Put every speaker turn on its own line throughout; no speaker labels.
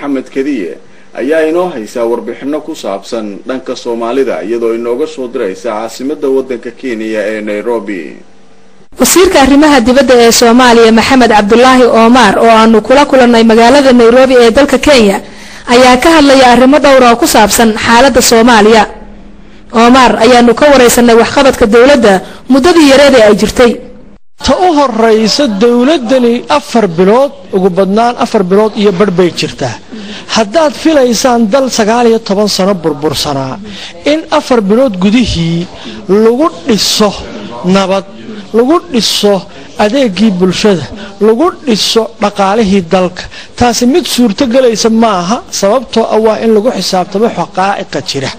Maxamed Kadiye ayaa inoo haysaa warbixino ku saabsan dhanka Soomaalida, iyadoo inooga soo diraysa caasimadda waddanka Kenya ee Nairobi.
Wasiirka arrimaha dibadda ee Soomaaliya, Maxamed Cabdulaahi Omar, oo aanu kula kulannay magaalada Nairobi ee dalka Kenya, ayaa ka hadlaya arrimo dhowra oo ku saabsan xaaladda Soomaaliya. Omar ayaanu ka waraysanay waxqabadka dowladda muddadii yareed ee ay jirtay.
Ta u horaysa, dowladdani 4 bilood, ugu badnaan 4 bilood iyo barh bay jirtaa. Haddaad filaysaan dal 19 sano burbursanaa in 4 bilood gudihii lagu dhiso nabad, lagu dhiso adeegii bulshada, lagu dhiso dhaqaalihii dalka, taasi mid suurtogelaysa maaha, sababtoo ah waa in lagu xisaabtamo xaqaa'iqa jira.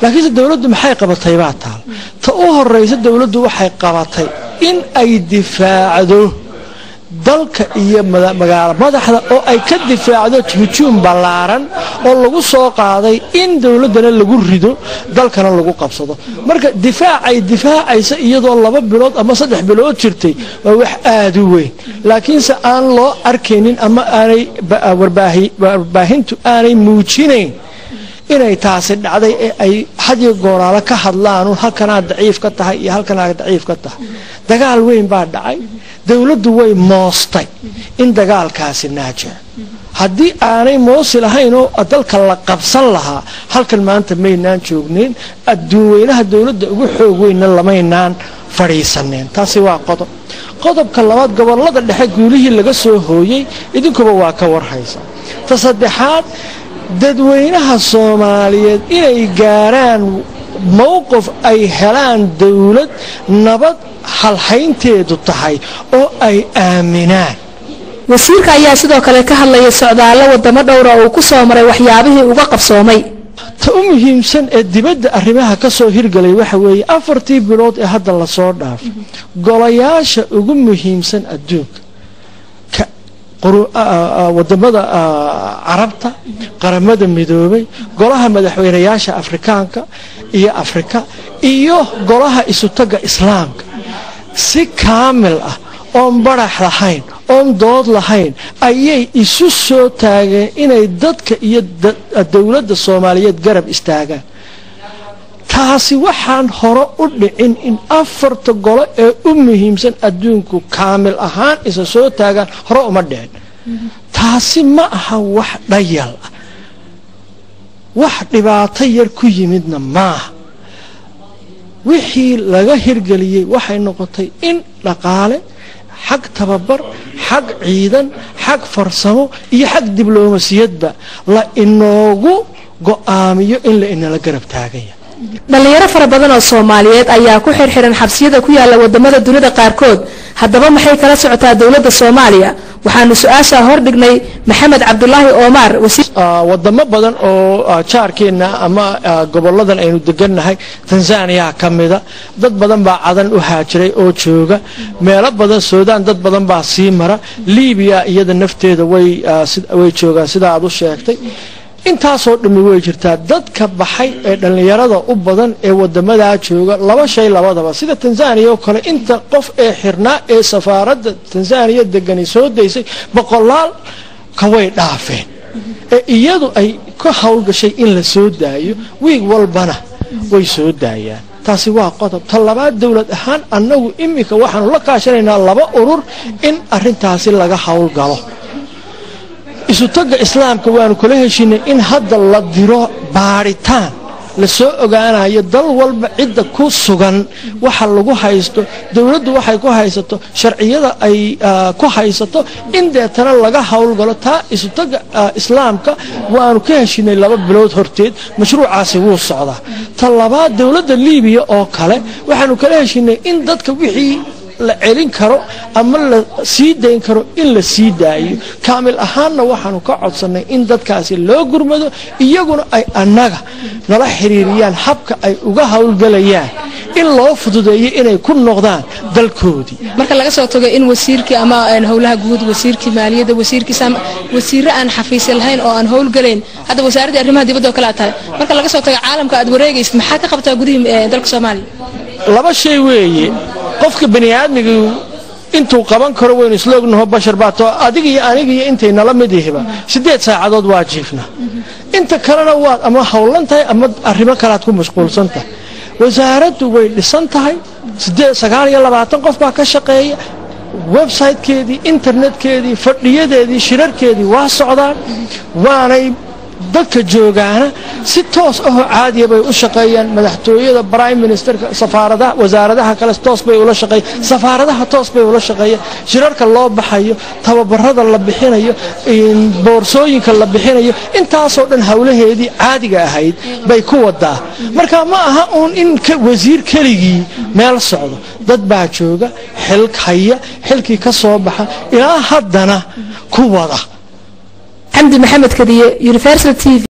Laakiinse dowladdu maxay qabatay baa taal. Ta u horaysa, dowladdu waxay qabatay in ay difaacdo dalka iyo magaalo madaxda, oo ay ka difaacdo hujuum ballaaran oo lagu soo qaaday in dowladdana lagu rido, dalkana lagu qabsado. Marka difaacay difaacaysa iyadoo 2 bilood ama 3 bilood jirtay waa wax aada u weyn, laakiinse aan loo arkaynin ama aanay warbaahintu aanay muujinayn inay taasi dhacday, ee ay hadiyo gooraalo ka hadlaan halkanaa daciif ka tahay iyo halkanaa daciif ka tahay. Dagaal weyn baa dhacay, dowladdu way moostay in dagaalkaasi naajaxo. Haddii aanay moosi lahayn oo dalka la qabsan lahaa, halkan maanta maynaan joognayn, adduun weynaha dowladda ugu xoog weynna lamaynaan fadhiisaneen. Taasi waa qodob. Qodobka labaad, gobolada dhexe guulihii laga soo hooyey idinkuba waa ka warhaysa. Ta saddexaad, dadweynaha Soomaaliyeed inay gaaraan mowqif ay helaan dowlad nabad halhaynteedu tahay oo ay aaminaan.
Wasiirka ayaa sidoo kale ka hadlaya socdaallo wadamo dhowra uu ku soo maray, waxyaabihii uga qabsoomay.
Ta u muhiimsan ee dibadda arrimaha ka soo hirgalay waxa weeye, 4-tii bilood ee hadda lasoo dhaafay, golayaasha ugu muhiimsan adduunka, wadamada Carabta, Qaramada Midoobay, golaha madaxweynayaasha Afrikaanka iyo Afrika, iyo golaha isutagga Islaamka, si kaamil ah oon barax lahayn oon dood lahayn ayay isu soo taageen inay dadka iyo dowladda Soomaaliyeed garab istaagaan. Taasi waxaan hore u dhicin in afarta golo ee u muhiimsan adduunku kaamil ahaan isa soo taagaan, hore uma dhicin. Taasi ma aha wax dhayal ah, wax dhibaato yar ku yimidna maaha. Wixii laga hirgeliyey waxay noqotay in dhaqaale, xag tababar, xag ciidan, xag farsamo iyo xag diblomasiyadba la inoogu go'aamiyo in la inala garab taaganya.
Dhallinyaro fara badan oo Soomaaliyeed ayaa ku xirxiran xabsiyada ku yaala wadamada dunida qaarkood. Haddaba maxay kala socotaa dowladda Soomaaliya? Waxaanu su-aashaa hordhignay Maxamed Cabdulaahi Omar.
Wadamo badan oo jaarkeenna ama goboladan aynu degannahay, Tanzania ka mida, dad badan baa Cadan u haajiray oo jooga meelo badan. Suudaan dad badan baa sii mara. Libiya iyada nafteeda way joogaan, sida aad u sheegtay. Intaasoo dhammi way jirtaa. Dadka baxay ee dhallinyarada u badan ee wadamadaa jooga, laba shay labadaba, sida Tanzania oo kale, inta qof ee xirnaa ee safaaradda Tanzania degani soo daysay boqolaal ka way dhaafeen, ee iyadu ay ka howlgashay in la soo daayo, wiig walbana way soo daayaan. Taasi waa qodob. Ta labaad, dowlad ahaan annagu iminka waxaanu la kaashanaynaa laba urur in arintaasi laga howlgalo. Isutagga Islaamka waanu kula heshinay in hadda la diro baadhitaan lasoo ogaanayo dal walba cidda ku sugan, waxa lagu haysto, dowladdu waxay ku haysato, sharciyada ay ku haysato, in deetana laga howlgalo. Taa isutagga Islaamka waanu ka heshinay 2 bilood horteed, mashruucaasi wuu socdaa. Ta labaad, dowladda Liibiya oo kale waxaanu kala heshinay in dadka wixii la celin karo ama la sii dayn karo in la sii daayo. Kaamil ahaanna waxaanu ka codsannay in dadkaasi loo gurmado, iyaguna ay annaga nala xiriiriyaan habka ay uga howlgelayaan in loo fududeeyo inay ku noqdaan dalkoodii.
Marka laga soo tago in wasiirkii ama howlaha guud, wasiirkii maaliyadda, wasiirkiisa, wasiirro aan xafiisya lahayn oo aan howlgalayn, hadda wasaaraddii arrimaha dibadda oo kale aad tahay, marka laga soo tago caalamka aad wareegaysid, maxaa ka qabtaa gudihii dalka Soomaaliya?
Laba shay weeye. Qofka bani aadmigu Intuu qaban karo waynu isla ognaho, bashar baato, adiga iyo aniga iyo intay nala mid yihiba 8 saacadood waa jiifna, inta kalena waad ama howlan tahay ama arrimo kalead ku mashquulsan tahay. Wasaaraddu way dhisan tahay, 29 qof baa ka shaqeeya. Websitekeedii, internetkeedii, fadhiyadeedii, shirarkeedii waa socdaan, waanay dadka joogaana si toos ahoo caadiya bay u shaqeeyaan. Madaxtooyada, prime ministerka, safaaradaha, wasaaradaha kale toos bay ula shaqeeyaan, safaaradaha toos bay ula shaqeeyaan. Shirarka loo baxayo, tababarada la bixinayo, boorsooyinka la bixinayo, intaasoo dhan howlaheedii caadiga ahayd bay ku wadaa. Marka ma aha uun in wasiir keligii meel socdo. Dad baa jooga, xil haya, xilkii ka soo baxa ilaa haddana ku wada.
Xamdi Maxamed Kadiye, Universal TV.